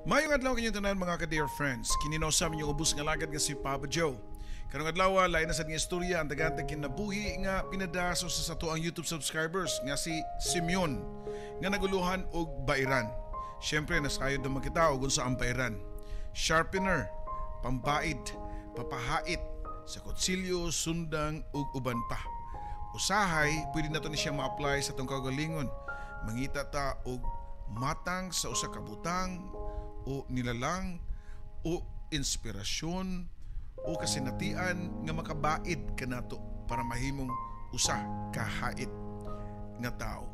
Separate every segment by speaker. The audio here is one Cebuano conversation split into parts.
Speaker 1: Maayong adlaw kanyong tanan, mga ka-dear friends. Kini na sa inyong ubos nga lagad nga si Papa Joe. Karong adlaw, lain na sad nga istorya ang daghan kinabuhi nga pinadaso sa atoang YouTube subscribers nga si Simeon nga naguluhan og bairan. Siyempre, nasayod na makita og unsa ang bairan. Sharpener, pambaid, papahait, sa kutsilyo, sundang ug uban pa. Usahay, pwede nato ni siya ma-apply sa atong kaugalingon. Mangita ta og matang sa usa ka butang o nilalang o inspirasyon o kasinatian nga makabaid kanato para mahimong usa ka hait nga tao.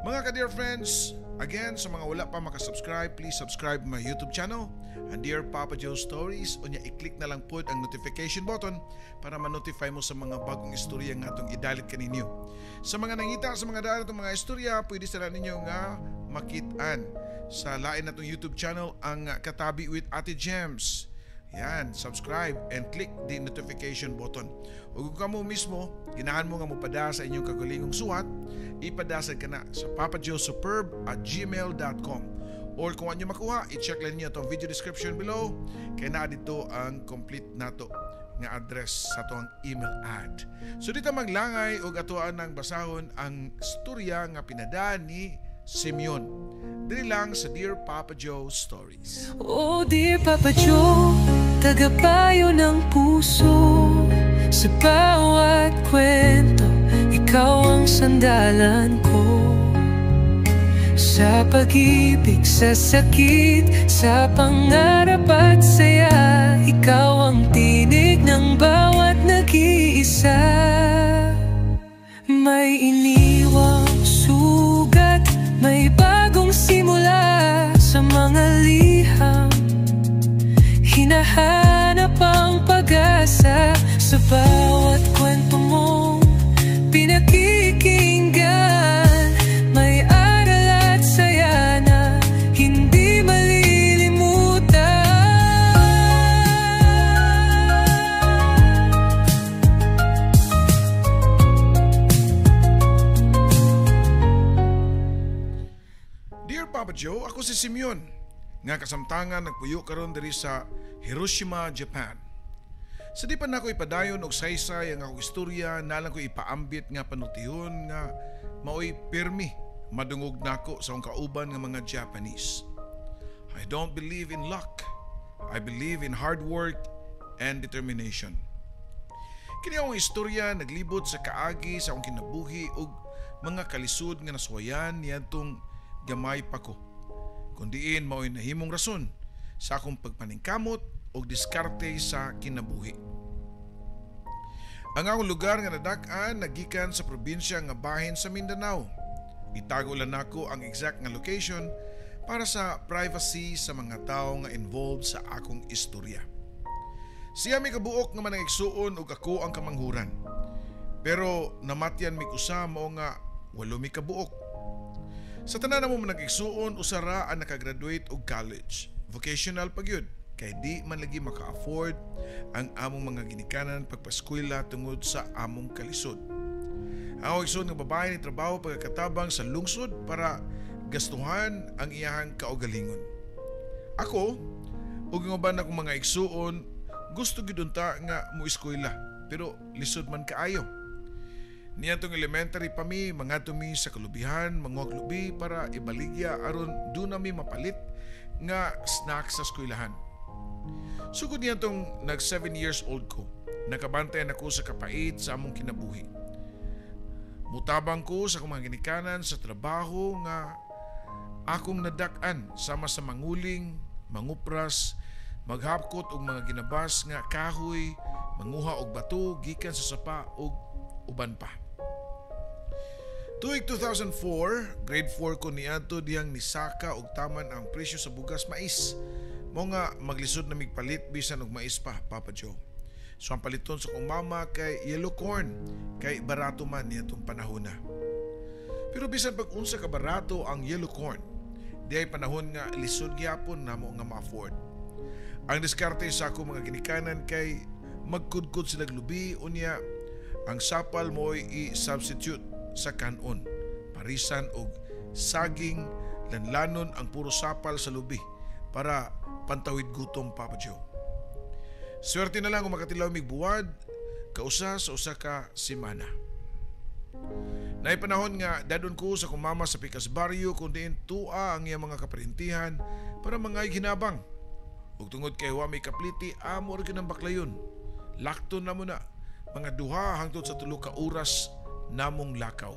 Speaker 1: Mga ka-dear friends, again, sa mga wala pa makasubscribe, please subscribe my YouTube channel and Dear Papa Joe Stories. Unya, i-click na lang po ang notification button para ma-notify mo sa mga bagong istorya nga atong idalit kaninyo. Sa mga nangita sa mga daan atong mga istorya, pwede sila ninyo nga makit-an sa lain natong YouTube channel, ang Katabi with Ate Gems. Yan, subscribe and click the notification button. O kung kamo mismo, ginahan mo nga mopada sa inyong kagalingong suwat, ipadasad ka na sa papajoesuperb@gmail.com. Or kung ano makuha, i-check lang niyo itong video description below kay naa dito ang complete nato nga address sa atong email ad. So dito maglangay og atoan ng basahon ang storya nga pinada ni Simeon. Diri lang sa Dear Papa Joe Stories.
Speaker 2: Oh, dear Papa Joe, tagapayo ng puso. Sa bawat kwento, ikaw ang sandalan ko. Sa pag-ibig, sa sakit, sa pangarap at saya, ikaw ang tinig ng bawat nag-iisa. May iniwang sugat, may bagong simula. Sa mga liham, hinahanap ang pag-asa. Sa bawat kwento mong pinakikinggan, may aral at saya na hindi malilimutan.
Speaker 1: Dear Papa Joe, ako si Simeon nga kasamtangan nagpuyo karon diri sa Hiroshima, Japan. Sa di pa nako ipadayon og saysay ang akong istorya, nalang ko ipaambit nga panultihon nga maoy pirmi madungog nako sa akong kauban nga mga Japanese. I don't believe in luck. I believe in hard work and determination. Kini akong istorya naglibot sa kaagi sa akong kinabuhi ug mga kalisod nga nasuwayan niadtong gamay pa ko. Kundiin mao'y nahimong rason sa akong pagpaningkamot og diskarte sa kinabuhi. Ang akong lugar nga nadak-an nagikan sa probinsya nga bahin sa Mindanao. Itago lang nako ang exact nga location para sa privacy sa mga tawo nga involved sa akong istorya. Siya may kabuok nga manangigsuon ug ako ang kamanghuran. Pero namatyan mi usa mao nga 8 mi kabuok. Sa tanan namo manangigsuon, usa ra ang nakagraduate og college. Vocational pa gyud, kay di man lagi maka-afford ang among mga ginikanan pagpaskwela tungod sa among kalisod. Ang akong igsoon nga babae ni trabaho pagkatabang sa lungsod para gastuhan ang iyahang kaugalingon. Ako ug ang uban akong mga igsuon gusto gyud unta nga moeskwela, pero lisod man kaayo. Niadtong elementary pa mi, mangadto mi sa kalubihan, manguhag lubi para ibaligya aron duna mi mapalit nga snack sa eskwelahan. Sugod niadtong nag 7 years old ko, nakabantay nako sa kapait sa among kinabuhi. Mutabang ko sa akong mga ginikanan sa trabaho nga akong nadak-an sama sa manguling, mangupras, maghapkot og mga ginabas nga kahoy, manguha og bato gikan sa sapa og uban pa. Tuig 2004, grade 4 ko niadto diyang nisaka og taman ang presyo sa bugas mais. Mao nga maglisod na migpalit bisan og mais pa, Papa Joe. So ang paliton sa kong mama kay yellow corn, kay barato man niadtong panahon na. Pero bisan pag unsa ka barato ang yellow corn, di ay panahon nga lisod gyapon namo nga ma-afford. Ang diskarte sa akong mga ginikanan kay magkudkod sila lubi, unya ang sapal mo'y i-substitute sa kanon, parisan og saging, Lanlanon ang puro sapal sa lubi para pantawid gutom, Papa Joe. Swerte na lang kung makatilaw mig buwad kausa sa usa ka semana. Naay panahon nga dadon ko sa akong mama sa Pikas Barrio kung diin tua ang iyang mga kaparintihan para mga hinabang. Ug tungod kay wa may kapliti, amo ra gyud ang baklayon. Lakton na mo na mga 2 hangtod sa 3 ka oras namong lakaw.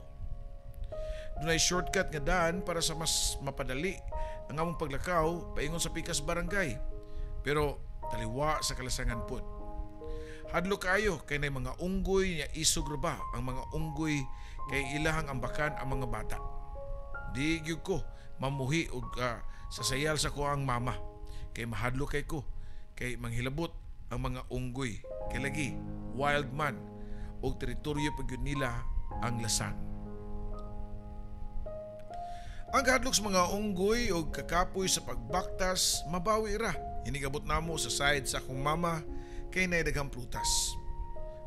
Speaker 1: Dunay shortcut nga daan para sa mas mapadali ang among paglakaw paingon sa Pikas Barangay. Pero taliwa sa kalasangan pod. Hadlok kaayo kay nay mga unggoy nya isog ra ba ang mga unggoy kay ilahang ambakan ang mga bata. Di gyud ko mamuhi og sasayal sa ko ang mama kay mahadlok kay ko kay manghilabot ang mga unggoy kay lagi wild man og teritoryo pa gyud nila ang lasang. Ang kahadlok sa mga unggoy og kakapoy sa pagbaktas mabawi ra. Inigabot namo sa side sa akong mama kay naay daghang prutas.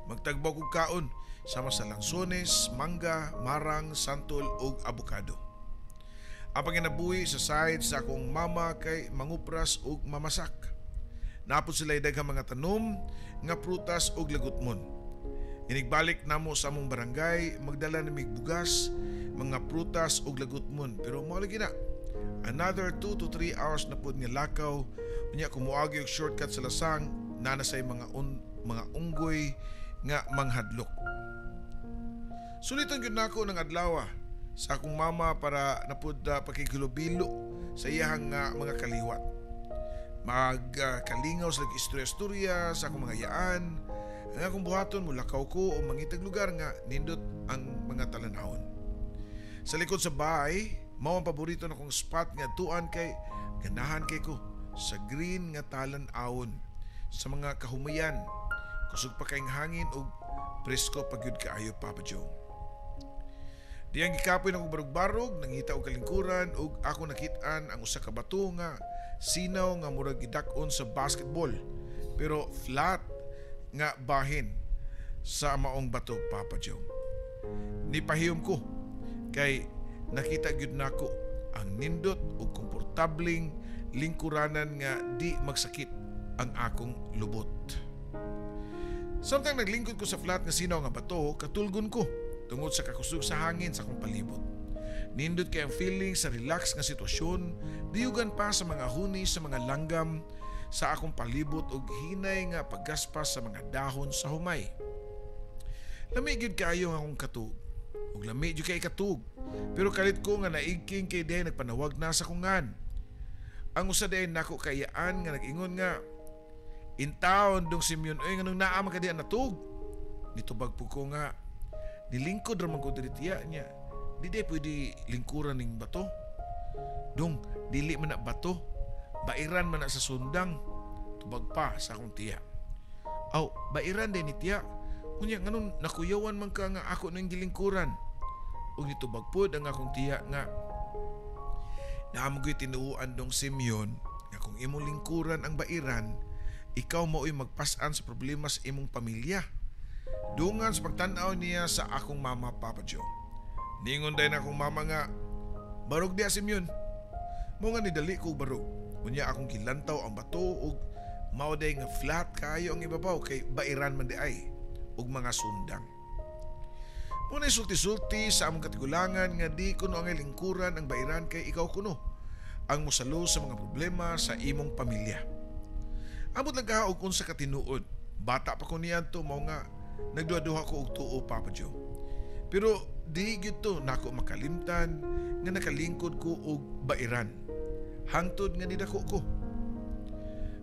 Speaker 1: Magtagbaw kog kaon sama sa langsones, mangga, marang, santol ug abokado. Ang panginabuhi sa side sa akong mama kay mangupras ug mamasak. Napod sila daghang mga tanom nga prutas ug lagutmon. Inigbalik namo sa among barangay, magdala namig bugas, mga prutas ug lagutmon, pero mao lagi na. Another 2 to 3 hours na pud nga lakaw unya kung moagi og shortcut sa lasang naa na say mga unggoy nga manghadlok. Suliton gyud nako ng adlaw sa akong mama para napud pakighilobilo sa iyahang mga kaliwat. Magkalingaw sa istorya-istorya sa akong mga yaan. Ang akong buhaton, mulakaw ko o mangitag lugar nga nindot ang mga talanawon. Sa likod sa bahay, mao ang paborito na kong spot nga tuan kay ganahan kay ko sa green nga talan-awon sa mga kahumayan. Kusog pa kayong hangin ug presko pa gyud kaayo, Papa Joe. Diyang gikapoy na kong barog-barog, nangita og kalingkuran ug ako nakit-an ang usa ka bato nga sinaw nga murag gidak-on sa basketball pero flat nga bahin sa maong bato, Papa Joe. Nipahiyom ko kay nakita gyud nako ang nindot ug komportableng lingkuranan nga di magsakit ang akong lubot. Samtang naglingkod ko sa flat nga sinaw nga bato, katulgon ko tungod sa kakusog sa hangin sa akong palibot. Nindot kay ang feeling sa relax nga sitwasyon, diyugan pa sa mga huni sa mga langgam sa akong palibot ug hinay nga paggaspas sa mga dahon sa humay. Lami gyud kaayo ang akong katug. Ug lami gyud kay katug. Pero kalit ko nga naigking kay dihay nagpanawag na sa kungan. Ang usa diay nako kaiyaan nga nag-ingon nga, "Intawon dong Simeon, oy, nganong naa man ka diha natug?" Nitubag po ko nga, "Nilingkod ra man ko diri, tiya niya. Di day pwede lingkuran ning bato." "Dong, dili man na bato, bairan man na sa sundang," tubag pa sa akong tiya. "Aw, bairan din ni, tiya. Unya nganong nakuyawan man ka nga ako nang gilingkuran?" Ug nitubag pod ang akong tiya nga, "Naa man gyud tinuoan, dong Simeon, nga kung imong lingkuran ang bairan, ikaw mao'y magpas-an sa problema sa imong pamilya." Dungan sa pagtan-aw niya sa akong mama, Papa Joe. Ningon dayon akong mama nga, "Barog diya, Simeon." Mao nga nidali ko barog. Unya akong gilantaw ang bato ug mao day nga flat kaayo ang ibabaw kay bairan man di ay ug mga sundang. Mao na sulti-sulti sa among katigulangan nga di kuno ang lingkuran ang bairan kay ikaw kuno ang mosalo sa mga problema sa imong pamilya. Amot lang kaha og unsa ka tinuod. Bata pa ko niadto, mao nga nagduha-duha ko og tuo, Papa Joe. Pero di gyud to nako makalimtan nga nakalingkod ko og bairan. Hangtod nga nidako ko.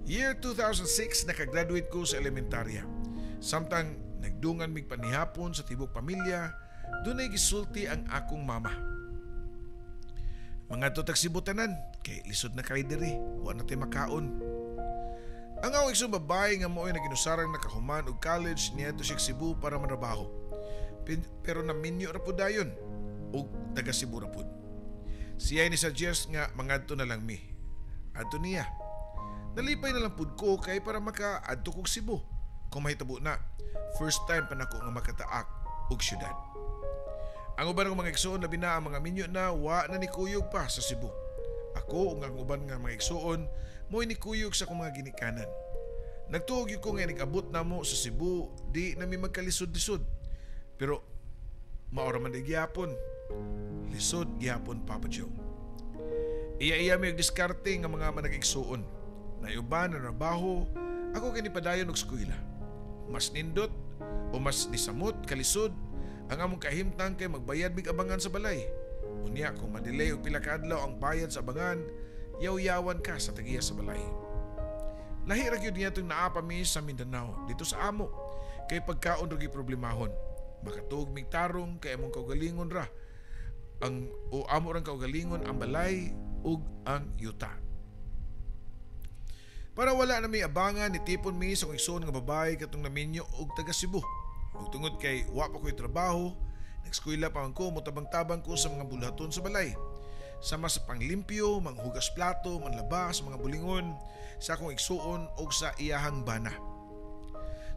Speaker 1: Year 2006, nakagraduate ko sa elementarya. Samtang nagdungan mig panihapon sa tibok pamilya, dunay gisulti ang akong mama. "Mangadto tag Cebu tanan, kay lisod na kay diri, wa na tay makaon." Ang akong igsoong babae nga mao'y naginusarang nakahuman og college, niadto siya Cebu para manrabaho. Pero naminyo ra pud dayon og taga Cebu ra pud. Siya ni suggest nga mangadto na lang mi. Adto niya. Nalipay na lang pud ko kay para maka adto kog Cebu. Kung mahitabo na, first time pa nako nga makataak og syudad. Ang uban ng mga igsoon, labi na ang mga minyo na, wa na ni kuyog pa sa Cebu. Ako ug ang uban nga mga igsuon mo'y nikuyog sa akong mga ginikanan. Nagtuo gyud ko nga inig-abot namo sa Cebu, di nami magkalisod-lisod. Pero mao ra man di gihapon. Lisod gihapon, Papa Joe. Iya-iya mi og diskarte nga mga manag-igsuon. Nayuban na trabaho, ako kini padayon og eskwela. Mas nindot o mas nisamot kalisod ang among kahimtang kay magbayad mig abangan sa balay. Unya kung madelay og pila ka adlaw ang bayad sa abangan, yaw-yawan ka sa tagiya sa balay. Lahi ra gyud niya itong naa pa mi sa Mindanao dito sa amo kay pagkaon ra gyud problemahon. Makatuog mig tarong kay among kaugalingon ra ang o amo rang kaugalingon ang balay ug ang yuta. Para wala na may abangan, nitipon mi sa akong igsoon nga babae katong naminyo og taga Cebu. Ug tungod kay wa pa ko'y trabaho, nagskwela pa man ko, motabang-tabang ko sa mga buluhaton sa balay. Sama sa panglimpyo, manghugas plato, manlaba sa mga bulingon, sa akong igsuon og sa iyahang bana.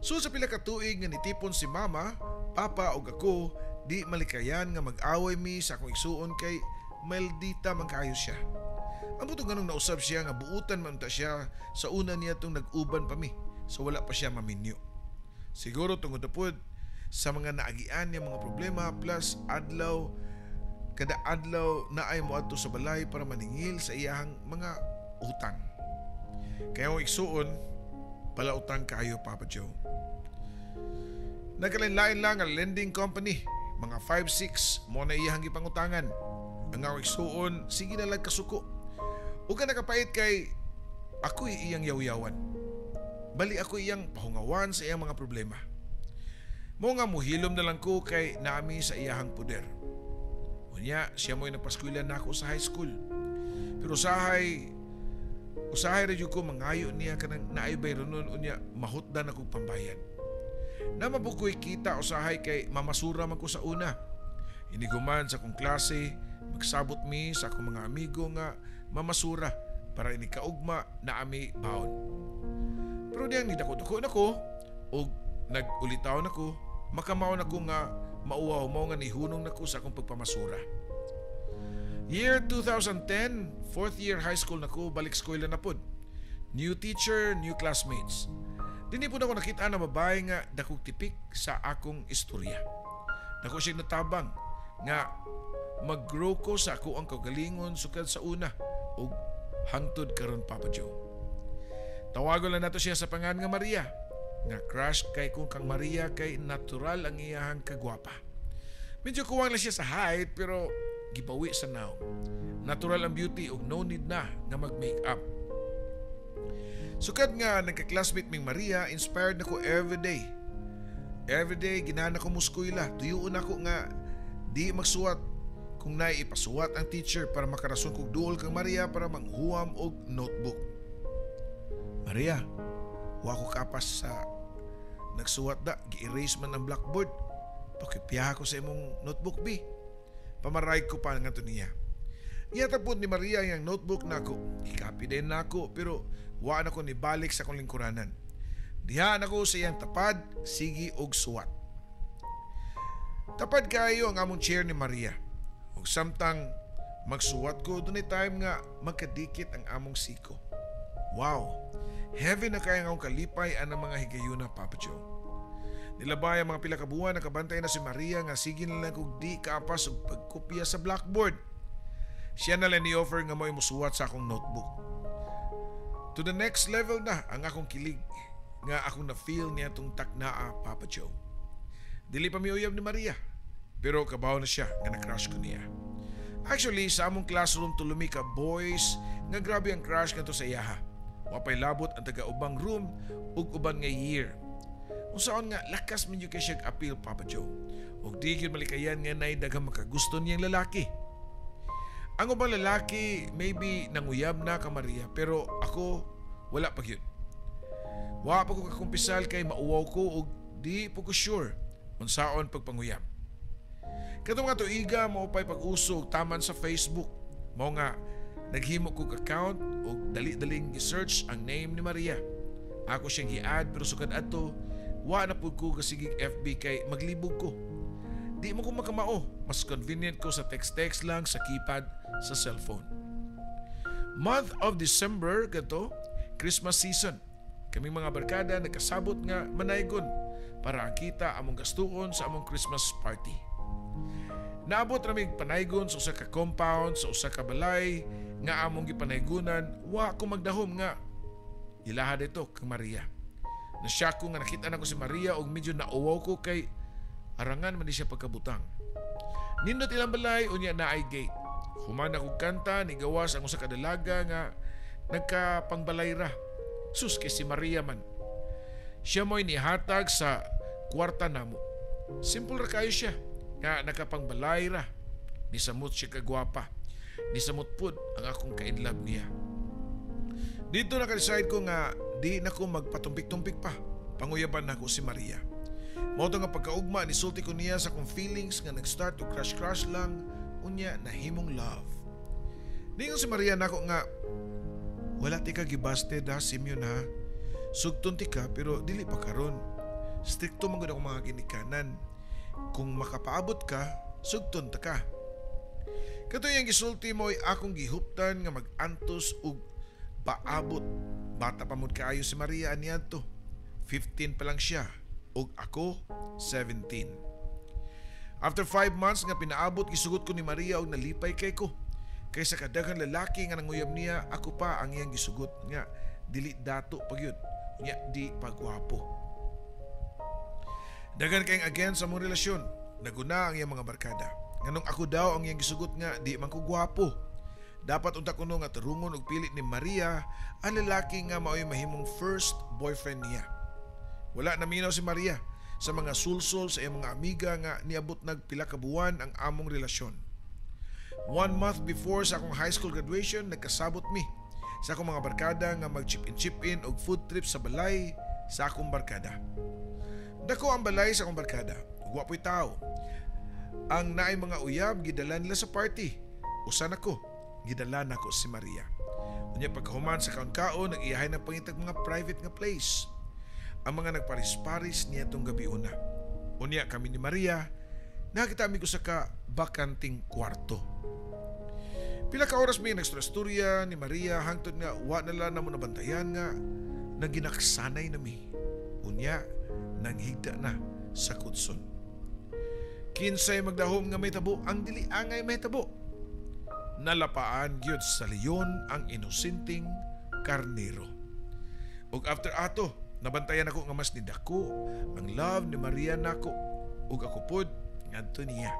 Speaker 1: So sa pila ka tuig nga nitipon si mama, papa ug ako, di malikayan nga mag-away mi sa akong igsuon kay maldita man kaayo siya. Ang buto ganong nausab siya nga buutan man ta siya sa una niya tong nag-uban pa mi, so wala pa siya maminyo. Siguro tungod na pod sa mga naagian niya mga problema plus adlaw kada adlaw na ay moadto sa balay para maningil sa iyahang mga utang. Kaya ang igsuon, palautang kayo, Papa Joe. Nagkalain-lain lang ang lending company, mga 5-6 mo na iyahang gipangutangan. Ang akong igsuon, sige na lang kasuko. Ug ka nakapait kay ako'y iyang yaw-yawan. Bali ako iyang pahungawan sa iyang mga problema. Mo nga muhilom na lang ko kay naami sa iyahang poder. Unya, siya mo'y nagpaskwela nako sa high school. Pero usahay, usahay ra jud ko mangayo niya kanang naay bayronon, unya mahutdan ako pambayad. Na mabukoy kita usahay kay mamasura man ko sa una. Iniguman sa akong klase, magsabot mi sa akong mga amigo nga mamasura para inikaugma na ami baon. Pero diyang nidako-dako na ko og nag-ulitaw na ko, makamao na ko nga mauwaw mao nga nihunong na ko sa akong pagpamasura. Year 2010, fourth year high school na ko, balik eskwela na pod. New teacher, new classmates. Dini po na ako nakita na babae nga dakog tipik sa akong istorya. Dako siya natabang nga mag-grow ko sa ako ang kaugalingon sukad sa una ug hangtod karon, Papa Joe. Tawagon lang nato siya sa pangan nga Maria. Nga crush kay kung kang Maria kay natural ang iyahang kagwapa. Medyo kuwang lang siya sa height pero gibawi sa naong. Natural ang beauty ug no need na nga mag-makeup. Sukad nga nagka-classmate ming Maria, inspired na ko everyday. Everyday ginahan ako muskwela. Tuyuon ako nga di magsuwat kung naay ipasuwat ang teacher para makarason kog duol kang Maria para manghuwam og notebook. Maria, wa ko kapas sa nagsuwat da, gi-erase man ang blackboard. Pakipyaha ko sa imong notebook, bi. Pamaray ko pa nga to niya. Gihatag pod ni Maria ang notebook nako. Ikapi din nako pero wa na ko nibalik sa akong lingkuranan. Diha nako sa iyang tapad, sige og suwat. Tapad kayo ang among chair ni Maria. Ug samtang magsuwat ko, dunay time nga magkadikit ang among siko. Wow! Heavy na kaya ang akong kalipay ang mga higayuna, Papa Joe. Nilabay ang mga pila ka buwan, nakabantay na si Maria nga sige na lang kog di kaapas og pagkopya sa blackboard. Siya na lang ni-offer nga mo'y musuwat sa akong notebook. To the next level na ang akong kilig nga akong na-feel niya tong taknaa, Papa Joe. Dili pa miuyab ni Maria, pero kabaw na siya nga na-crush ko niya. Actually, sa among classroom tulumi ka boys nga grabe ang crush ngadto sa iyaha. Wapay labot ang taga-ubang room ug uban nga year. Unsaon nga lakas man jud kay siya appeal, Papa Joe. Ug di gyud malikayan nga nay daghang makagusto niyang lalaki. Ang ubang lalaki maybe nanguyab na ka Maria pero ako wala pa gyud. Wa pa ko kakumpisal kay mauwaw ko ug di po ko sure unsaon pagpanguyab. Katong nga tuiga mao pay pag-uso og taman sa Facebook. Mao nga naghimo kog account ug dali-daling gi-search ang name ni Maria. Ako siyang gi-add pero sukad adto wa na pud ko kasigig FB kay maglibog ko. Di mo ko makamao, mas convenient ko sa text-text lang sa keypad sa cellphone. Month of December kato, Christmas season. Kami mga barkada nagkasabot nga manaygon para ang kita among gastuon sa among Christmas party. Naabot ra mig panaygon sa usa ka compound sa usa ka balay nga among gipanaygunan. Wa ko magdahom nga ilaha dito kang Maria. Nasyak ko nga nakita nako si Maria og medyo nauwaw ko kay arangan man di siya pagkabutang. Nindot ilang balay, unya naay gate. Human akong kanta, nigawas ang usa ka dalaga nga nagkapangbalay ra. Sus, kay si Maria man. Siya mo'y nihatag sa kwarta namo. Simple ra kayo siya nga nakapangbalay ra. Nisamot siya kagwapa. Nisamot pud ang akong kainlove niya. Dito naka-decide ko nga di na ko magpatumpik-tumpik pa. Panguyaban nako si Maria. Mao to nga pagkaugma nisulti ko niya sa akong feelings nga nag-start og crush-crush lang, unya nahimong love. Ningon si Maria nako nga, "Wala ti ka gibasted ha, Simeon, ha. Sugton ti ka pero dili pa karon. Strikto man gud akong mga ginikanan. Kung makapaabot ka, sugton ta ka." Kato iyang gisulti mo'y akong gihuptan nga mag-antos og paabot. Bata pa mo'd kaayo si Maria aniadto. 15 pa lang siya ug ako 17. After 5 months nga pinaabot, gisugot ko ni Maria og nalipay kay ko. Kaysa kadaghan lalaki nga nanguyab niya, ako pa ang iyang gisugot nga dili dato pagyud. Nya di pagwapo. Daghan kayong against sa among relasyon. Naguna ang iyang mga barkada. Nganong ako daw ang iyang gisugot nga di man ko gwapo. Dapat unta kuno nga tarungon og pili ni Maria ang lalaki nga mao'y mahimong first boyfriend niya. Wala naminaw si Maria sa mga sulsol sa iyang mga amiga nga niabot nag pila ka buwan ang among relasyon. One month before sa akong high school graduation, nagkasabot mi sa akong mga barkada nga mag-chip in chip in og food trip sa balay sa akong barkada. Dako ang balay sa akong barkada. Ug wa po'y tao. Ang naay mga uyab gidala nila sa party. Usa nako, gidala nako si Maria. Unya pagkahuman sa kaon-kaon, nag-iyahay na pangitag mga private nga place. Ang mga nagparis-paris niya tong gabi una. Unya kami ni Maria, nakita mi usa ka bakanting kwarto. Pila ka oras mi nagstorya ni Maria hangtod nga wa na lang namo nabantayan nga naginaksanay na mi. Unya, nanghigda na sa kutson. Kinsay magdahom nga mahitabo ang dili angay mahitabo? Nalapaan gyud sa leon ang inosenteng karnero. Ug after ato, nabantayan ako nga mas nidako ang love ni Maria nako ug ako pod ngadto niya.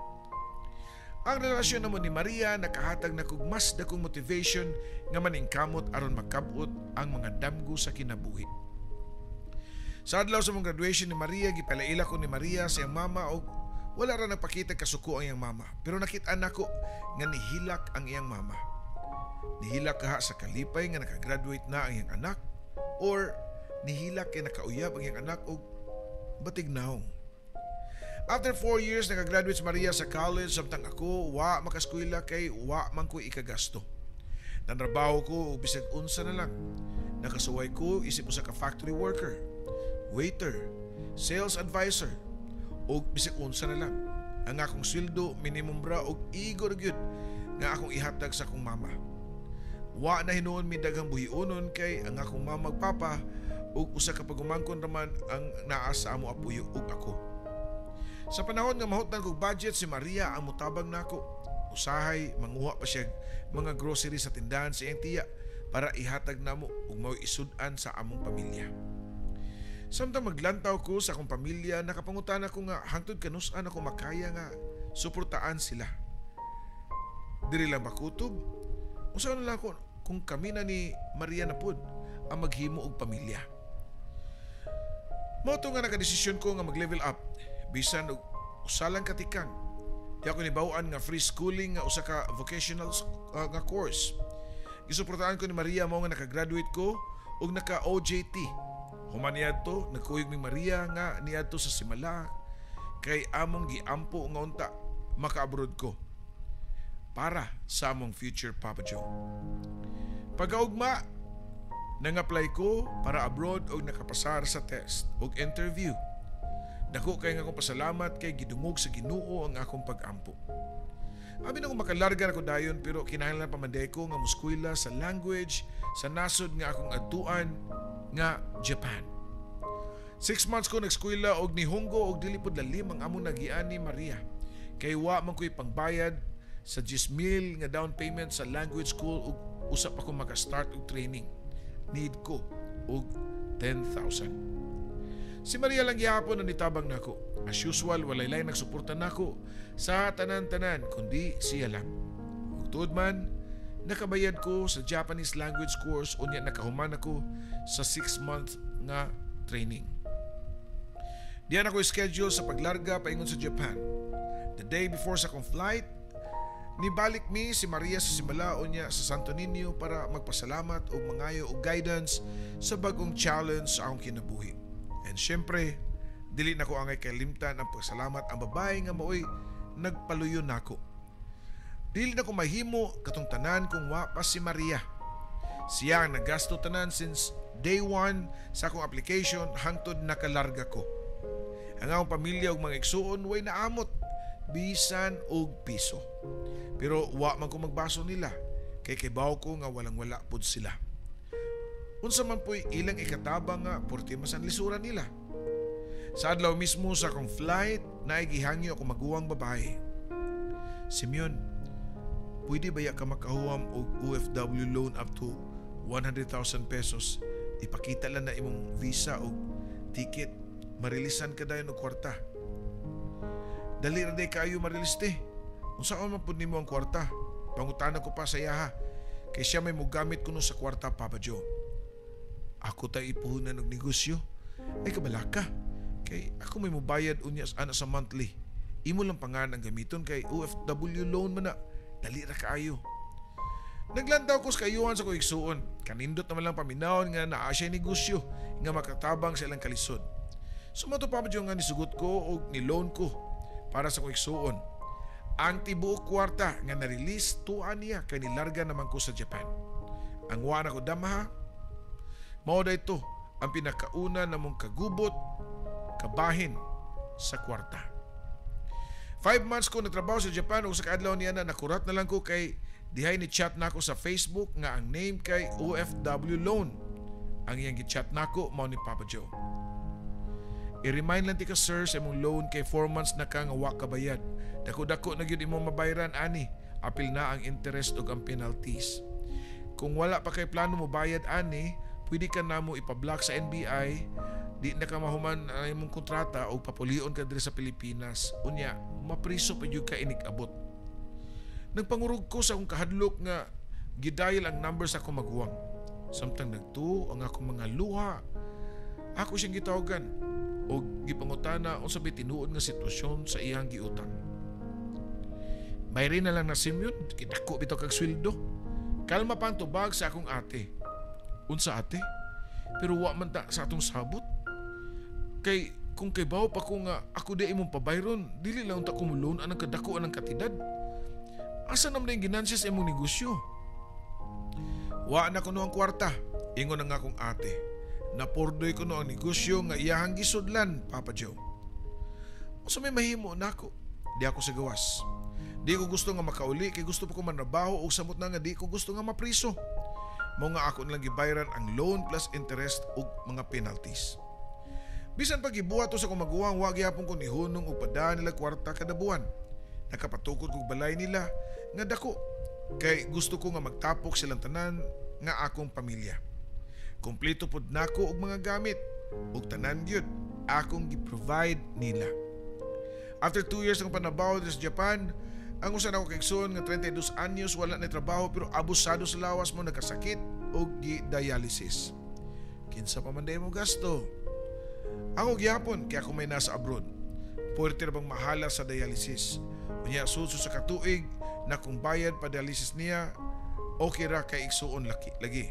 Speaker 1: Ang relasyon namo ni Maria nakahatag na kog mas dakong motivation nga maningkamot aron makabot ang mga damgo sa kinabuhi. Sa adlaw sa mong graduation ni Maria, gipalaila ko ni Maria sa iyang mama og wala ra nagpakita kasuko ang iyang mama. Pero nakita nako nga nihilak ang iyang mama. Nihilak kaha sa kalipay nga nakagraduate na ang iyang anak or nihilak kay nakauyab ang iyang anak og batig naong. After 4 years, nakagraduate si Maria sa college samtang ako wa makaskwela kay wa man ko ikagasto. Nanrabaho ko og bisag unsa na lang. Nakasuway ko isip usa ka factory worker, waiter, sales advisor og bisag unsa na lang. Ang akong sweldo minimum ra og igo ra gyud nga akong ihatag sa akong mama. Wa na hinuon mi daghang buhionon kay ang akong mama ug papa ug usa ka pagumangkon raman ang naa sa amo apuyo ug ako. Sa panahon nga mahutdan kog budget, si Maria ang mutabang nako. Usahay manguha pa siya mga grocery sa tindahan sa iyang tiya para ihatag namo ug mao'y isud-an sa among pamilya. Samtang maglantaw ko sa akong pamilya, nakapangutana ko nga hangtod kanus-an ako makaya nga suportaan sila. Diri lang ba kutob? Unsa na lang ako kung kami na ni Maria na pud ang maghimo og pamilya? Mao to nga nakadesisyon ko nga mag-level up bisan og usa lang katikang. Di ako nibaw-an nga free schooling nga usa ka vocational nga course. Gisuportahan ko ni Maria, mao nga nakagraduate ko ug naka OJT. Human niadto, nagkuyog mi Maria nga niadto sa Simala kay among giampo nga unta maka-abroad ko para sa among future, Papa Joe. Pagkaugma, nang-apply ko para abroad og nakapasar sa test og interview. Dako kay nga akong pasalamat kay gidungog sa Ginoo ang akong pag-ampo. Abi na kung makalarga na ko dayon, pero kinahanglan pa man ko nga muskwela sa language sa nasod nga akong adtuan nga Japan. 6 months ko nagskwela og nihunggo og dili pud lalim ang among nagian ni Maria. Kay wa man ko'y pangbayad sa 10,000 nga down payment sa language school ug usa pa ko maka-start og training. Need ko og 10,000. Si Maria lang gihapon na nitabang nako. As usual, walay lain nagsuporta nako sa tanan-tanan kundi siya lang. Ug tuod man, nakabayad ko sa Japanese language course, unya nakahuman ako sa 6 month nga training. Diyan ako schedule sa paglarga paingon sa Japan. The day before sa akong flight, nibalik mi si Maria sa Simala unya sa Santo Niño para magpasalamat ug mangayo og guidance sa bagong challenge sa akong kinabuhi. And syempre, dili na ko angay kalimtan ang pagsalamat ang babae nga maoy nagpaluyo nako. Dili na ko mahimo katong tanan kung wa pa si Maria. Siya ang nagasto tanan since day one sa akong application hangtod nakalarga ko. Ang akong pamilya ug mga igsuon way naamot bisan og piso. Pero wa man ko magbaso nila kay kibaw ko nga walang wala pud sila. Unsa man po'y ilang ikatabang nga porti mas ang lisura nila. Sa adlaw mismo sa akong flight, naay gihangyo ako maguwang babae. "Simeon, pwede ba ya ka makahuwam og OFW loan up to 100,000 pesos? Ipakita lang na imong visa o ticket. Marilisan ka dayon og kwarta. Dali ra day kaayo marilis te. Unsa man pud nimo ang kwarta?" Pangutana ko pa sa iyaha. Kay siya may mogamit kuno sa kwarta, Papa Joe. "Ako tay ipuhunan og negosyo. Ay, kabalaka. Kay ako may mobayad unya ana sa monthly. Imo lang pangan ang gamiton kay OFW loan man na. Dali ra kaayo." Naglantaw ko sa kayuhan sa akong igsuon. Kanindot naman lang paminawon nga naa siya negosyo nga makatabang sa ilang kalisod. So mao to, Papa Joe, nga nisugot ko og ni-loan ko para sa akong igsuon. Ang tibuok kwarta nga na-release, tuan niya kay nilarga naman ko sa Japan. Ang wa na ko damha, mao da ito ang pinakauna namong kagubot kabahin sa kwarta. 5 months ko nagtrabaho sa Japan ug sa kaadlaw niya na nakurat na lang ko kay dihay ni chat nako sa Facebook nga ang name kay OFW loan. Ang iyang gi-chat nako mao ni Papa Joe. "I-remind lang ti ka, sir, sa imong loan kay 4 months na ka nga wa ka bayad. Dako-dako na gyud imong mabayaran ani. Apil na ang interest ug ang penalties. Kung wala pa kay plano mo bayad ani, pwede ka namo ipa-block sa NBI, di na ka mahuman ang imong kontrata o papulion ka diri sa Pilipinas. Unya, mapriso pa gyud ka inig abot." Nagpangurog ko sa akong kahadlok nga gidayal ang number sa akong maguwang. Samtang nagtuo ang akong mga luha, ako siyang gitawagan o gipangutana unsa bay tinuod nga sitwasyon sa iyang giutang. "Bayri na lang na, Simeon, kidako bitaw kag sweldo." Kalma pa ang tubag sa akong ate. "Unsa, ate? Pero wa man ta sa atong sabot. Kay kung kay bawo pa ko nga ako di imong pabayron, dili lang ta ko mo-loan anang kadako anang katidad. Asa naman yung ginansya sa imong negosyo?" "Wa na kuno ang kwarta," ingon ang akong ate. "Napurdoy kuno ang negosyo nga iyahang gisudlan, Papa Joe." Unsa may mahimo nako? Di ako sa gawas. Di ko gusto nga makauli kay gusto pa ko manrabaho ug samot na nga di ko gusto nga mapriso. Mao nga ako nilang gibayaran ang loan plus interest ug mga penalties. Bisan pag gibuhat to sa akong maguwang, wa gihapon ko nihunong og padaan nila kwarta kada buwan. Nakapatukod kog balay nila nga dako kay gusto ko nga magtapok silang tanan nga akong pamilya. Kompleto pod nako og mga gamit ug tanan gyud akong gi-provide nila. After 2 years ang panabaho sa Japan, ang usa nako kaigsoon nga 32 anyos wala na trabaho pero abusado sa lawas mo, nagkasakit og gi-dialysis. Kinsa pa man day mo gasto? Ako gihapon kay ako may nasa abroad. Puwerte ra bang mahala sa dialysis? Unya sulso sa katuig na kung bayad pa dialysis niya, okay ra kay igsuon laki lagi.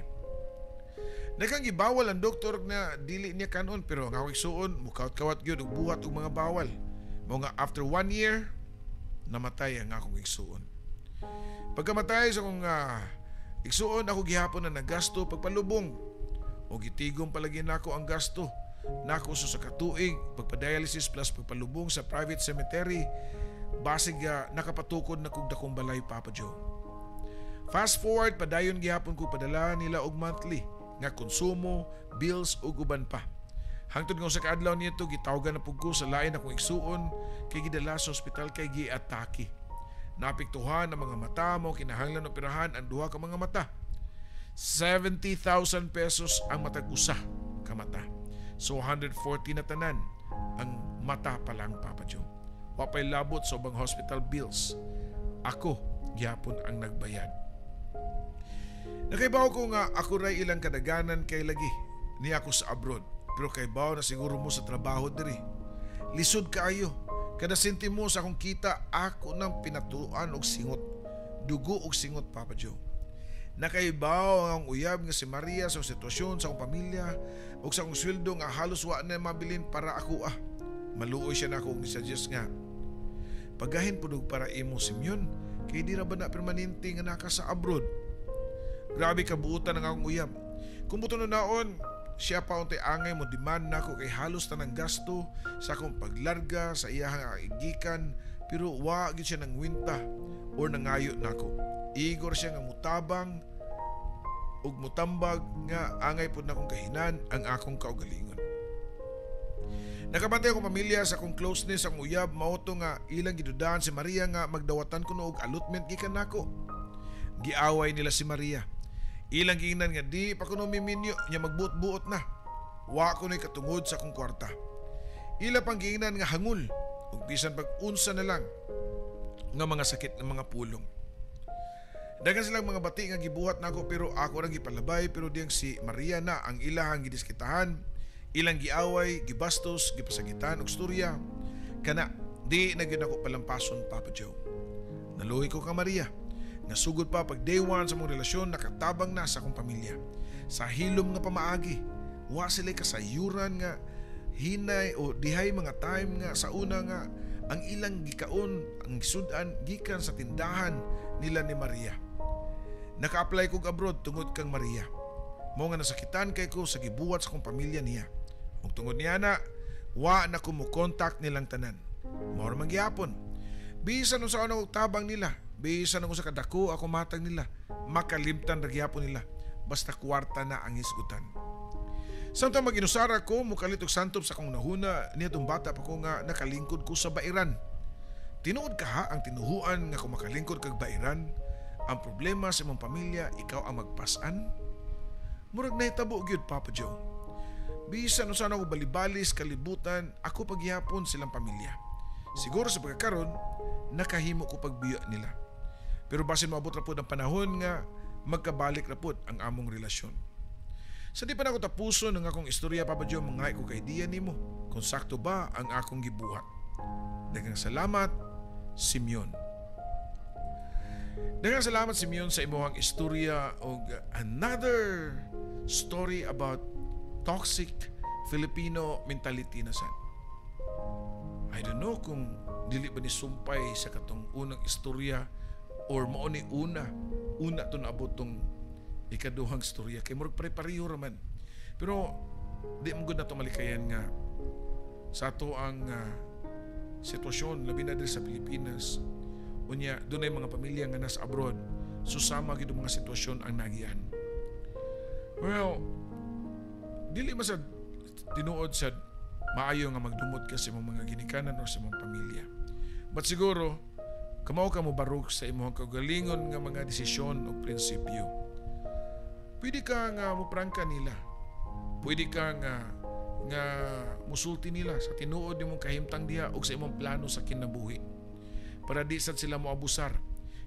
Speaker 1: Nakang gibawal ang doktor na dili niya kanon, pero ang akong igsuon mukawat-kawat gyud og buhat og mga bawal. Mao nga after one year namatay ang akong igsuon. Pagkamatay sa akong igsuon, ako gihapon na nagasto pagpalubong. O gitigom palagi nako ang gasto. Nako so sa katuig pagpa-dialysis plus pagpalubong sa private cemetery, basig nakapatukod na kog dakong balay, Papa Joe. Fast forward, padayon gihapon ko padala nila og monthly nga konsumo, bills ug uban pa. Hangtod nga sa kaadlaw nito, gitawgan na pud ko sa lain akong igsuon kay gidala sa ospital kay giatake. Naapektuhan ang mga mata mo, kinahanglan operahan ang duha ka mga mata. 70,000 pesos ang matag usa ka mata. So 140 na tanan ang mata pa lang, Papa Joe. Wa pa'y labot sa ubang hospital bills. Ako gyapon ang nagbayad. Nakaibaw ko nga ako ray ilang kadaganan kay lagi ni ako sa abroad. Pero kaybaw na siguro mo sa trabaho diri. Lisod kaayo. Kada sentimo sa akong kita, ako nang pinatuan og singot. Dugo og singot, Papa Joe. Nakaibaw ang uyab nga si Maria sa sitwasyon sa akong pamilya ug sa akong sweldo nga halos wa na mabilin para ako ah. Maluoy siya nako og ni-suggest nga pagahin pud og para imo, Simeon, kay di ra ba na permanente nga naka sa abroad. Grabe kabuutan ang akong uyab. Kung buto naon, siya pa untay angay mo demand nako kay halos tanang gasto sa akong paglarga sa iyahang igikan, pero wa gyud siya nangwinta or nangayo nako. Igor siya nga mutabang ug mutambag nga angay pud nakong kahinan ang akong kaugalingon. Nakabantay akong pamilya sa akong closeness ang uyab, mao to nga ilang gidudahan si Maria nga magdawatan kuno og allotment gikan nako. Giaway nila si Maria. Ilang giingnan nga di pa kuno miminyo nya magbuot-buot na. Wa kuno'y katungod sa akong kwarta. Ila pang giingnan nga hangul ug bisan pag unsa na lang nga mga sakit ng mga pulong. Daghan silang mga bati nga gibuhat nako, pero ako rang gipalabay, pero diyang si Maria na ang ilahang gidiskitahan, ilang giaway, gibastos, gipasagitan og storya. Kana di na gyud ako palampason, Papa Joe. Naluoy ko kang Maria. Nasugod pa pag day one sa mong relasyon, nakatabang na sa akong pamilya. Sa hilom nga pamaagi, wa sila kasayuran nga hinay o dihay mga time nga sa una nga ang ilang gikaon, ang gisud-an gikan sa tindahan nila ni Maria. Naka-apply kog abroad tungod kang Maria. Mao nga nasakitan kay ko sa gibuhat sa akong pamilya niya. Ug tungod niya na, wa na ko mo-contact nilang tanan. Mao ra man gihapon. Bisan unsa og tabang nila, bisan sa kadako ako matag nila, makalimtan ra gihapon nila. Basta kwarta na ang hisgutan. Samtang mag-inusara ko, mukalit og santop sa akong nahuna niadtong bata pa ko nga nakalingkod ko sa bairan. Tinuod ka ha ang tinuhuan nga kung makalingkod kag bairan, ang problema sa imong pamilya, ikaw ang magpasan? Murag nahitabo gyud, Papa Joe. Bisan unsa ako balibalis kalibutan, ako paghihapon silang pamilya. Siguro sa pagkakaron, nakahimo ko pagbiya nila. Pero basin moabot ra pod ang panahon nga magkabalik ra pod ang among relasyon. Sa di pa nako tapuson ang akong istorya, Papa Joe, mangay ko kay idea nimo kung sakto ba ang akong gibuhat. Daghang salamat, Simeon. Daghang salamat, Simeon, sa imong istorya og another story about toxic Filipino mentality na sad. I don't know kung dili ba ni sumpay sa katong unang istorya or mao ni una una to naabot tong ikaduhang istorya kay murag pare-pareho ra man. Pero di mo gud na to malikayan nga sa ato ang sitwasyon, labi na diri sa Pilipinas, unya dunay mga pamilya nga nasa abroad, susama gyud ang mga sitwasyon ang nagian. Well, dili man sad tinuod sad maayo nga magdumot ka sa imong mga ginikanan o sa imong pamilya. But siguro kamao ka mo barug sa imong kaugalingon nga mga desisyon o prinsipyo. Pwede ka nga moprangka nila. Pwede ka nga nga musulti nila sa tinuod nimong kahimtang diha og sa imong plano sa kinabuhi. Para di sad sila moabusar.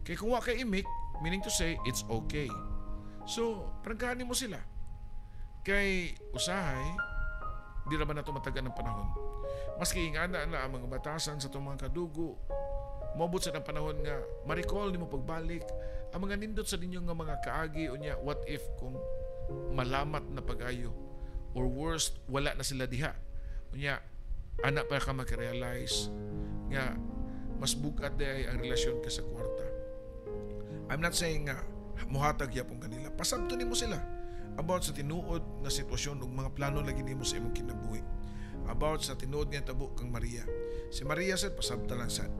Speaker 1: Kay kung wa kay imik, meaning to say it's okay. So, prangkahan nimo sila. Kay usahay, di ra ba nato matagan ng panahon? Maski ingana na ang mga batasan sa itong mga kadugo, moabot sa ng panahon nga ma-recall nimo pagbalik ang mga nindot sa ninyong nga mga kaagi. Unya what if kung malamat na pag-ayo or worst, wala na sila diha, unya ana pa ka makarealize nga mas bugat diay ang relasyon ka sa kwarta? I'm not saying nga muhatag yapon kanila. Pasabto nimo sila. About sa tinuod nga sitwasyon ug mga plano lagi nimo sa imong kinabuhi. About sa tinuod nga tabo kang Maria. Si Maria sad, pasabta lang sad.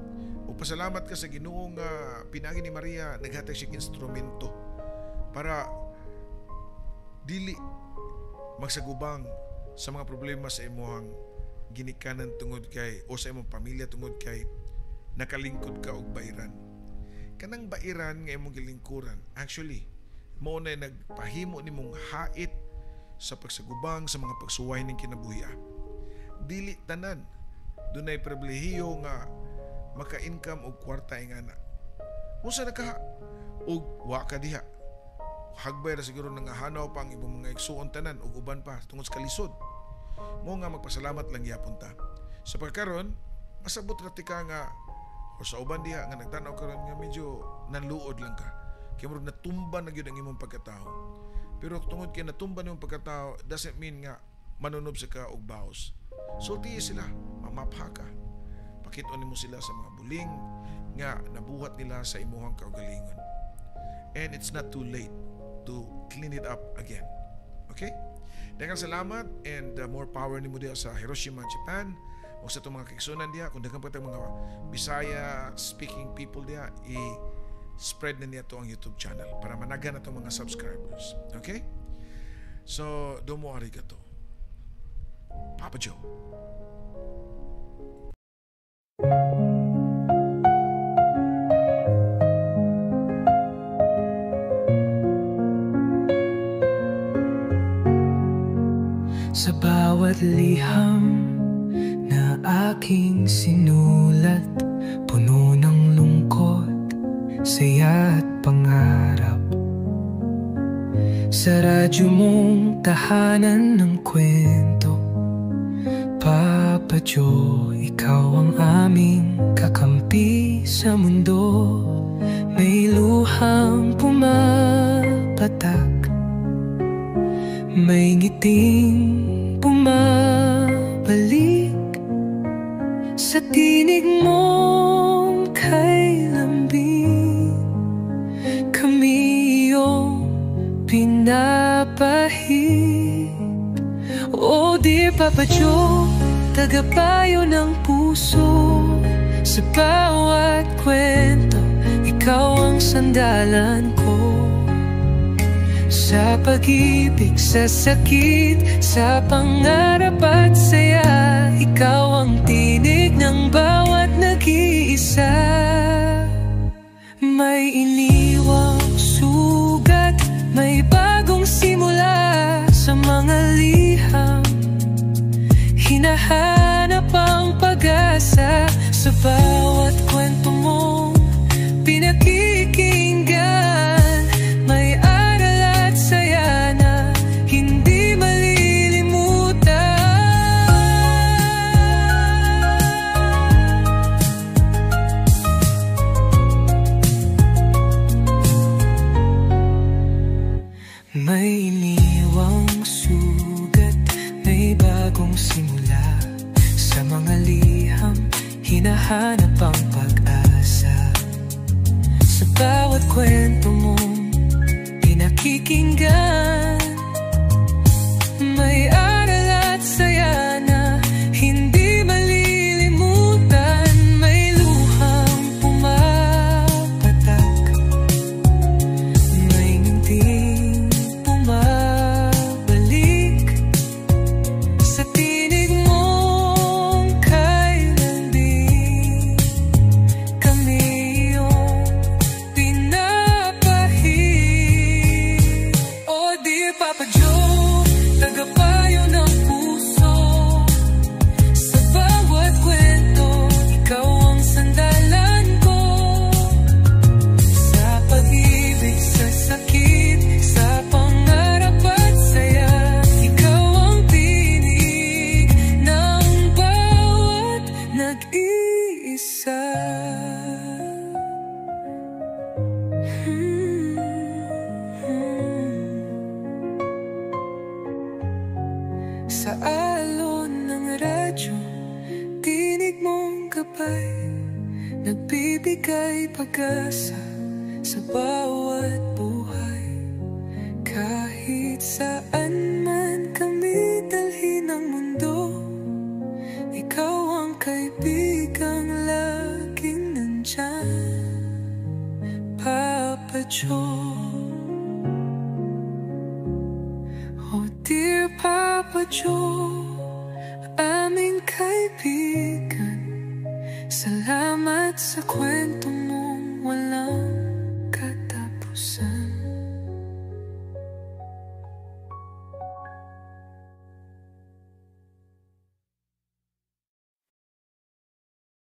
Speaker 1: Ug pasalamat ka sa Ginoo nga pinaagi ni Maria, naghatag siya instrumento para dili magsagubang sa mga problema sa imong ginikanan tungod kay o sa imong pamilya tungod kay nakalingkod ka og bairan. Kanang bairan nga imong gilingkuran, actually, mao na nagpahimo nimong hait sa pagsagubang sa mga pagsuway ning kinabuhi. Dili tanan dunay pribilehiyo nga maka-income og kwarta ingana. Unsa na ka og wa ka diha? Hagbay ra siguro nangahanaw pa ang imong mga igsuon tanan ug uban pa tungod sa kalisod. Mo nga magpasalamat lang gyapon ta. Sa pagkaron, masabot ra tika nga o sa uban diha nga nagtan-aw karon nga medyo nanluod lang ka. Kay murag natumba na gyud ang imong pagkatao. Pero tungod kay natumba nimong pagkatao doesn't mean nga manunob sa ka og baos. Sultihi sila, mamapha ka. Pakit-on nimo sila sa mga buling nga nabuhat nila sa imuhang kaugalingon. And it's not too late to clean it up again. Okay? Daghang salamat and more power nimo diha sa Hiroshima, Japan. O sa itong mga kaigsunan diha, kung daghan pa tayong mga Bisaya speaking people diha, i-spread na niya to ang YouTube channel para managhan na itong mga subscribers. Okay? So, domo arigato. Papa Joe.
Speaker 2: Sa bawat liham na aking sinulat, puno ng lungkot, saya at pangarap. Sa radyo mong tahanan ng kwento, Papa Joe, ikaw ang aming kakampi sa mundo. May luhang pumapatak, may ngiting bumabalik. Sa tinig mong kay lambing, kami iyong pinapahid. Oh dear Papa Joe, tagapayo ng puso. Sa bawat kwento, ikaw ang sandalan ko. Sa pag-ibig, sa sakit, sa pangarap at saya, ikaw ang tinig ng bawat nag-iisa. May iniwang sugat, may bagong simula. Sa mga liham, hinahanap ang pag-asa. Sa bawat kwento mong pinakikinggan, may aral at saya na hindi malilimutan. May iniwang sugat, may bagong simula. Sa mga liham, hinahanap ang pag-asa. Sa bawat kwento mong pinakikinggan, may aral at saya na hindi malilimutan. May luhang pumapatak, may ngiting bumabalik. Sa tinig mong kay lambing, kami iyong pinapahid. Oh dear Papa Joe, tagapayo ng puso. Sa bawat kwento, ikaw ang sandalan ko. Sa pag-ibig, sa sakit, sa pangarap at saya, ikaw ang tinig ng bawat nag-iisa. Sa alon ng radyo, tinig mong gabay, nagbibigay pag-asa sa bawat buhay. Kahit Kahit saan man kami dalhin ng mundo, ikaw ang kaibigang laging nandyan, Papa Joe. Oh dear Papa Joe, aming kaibigan, salamat sa kwento mong walang katapusan.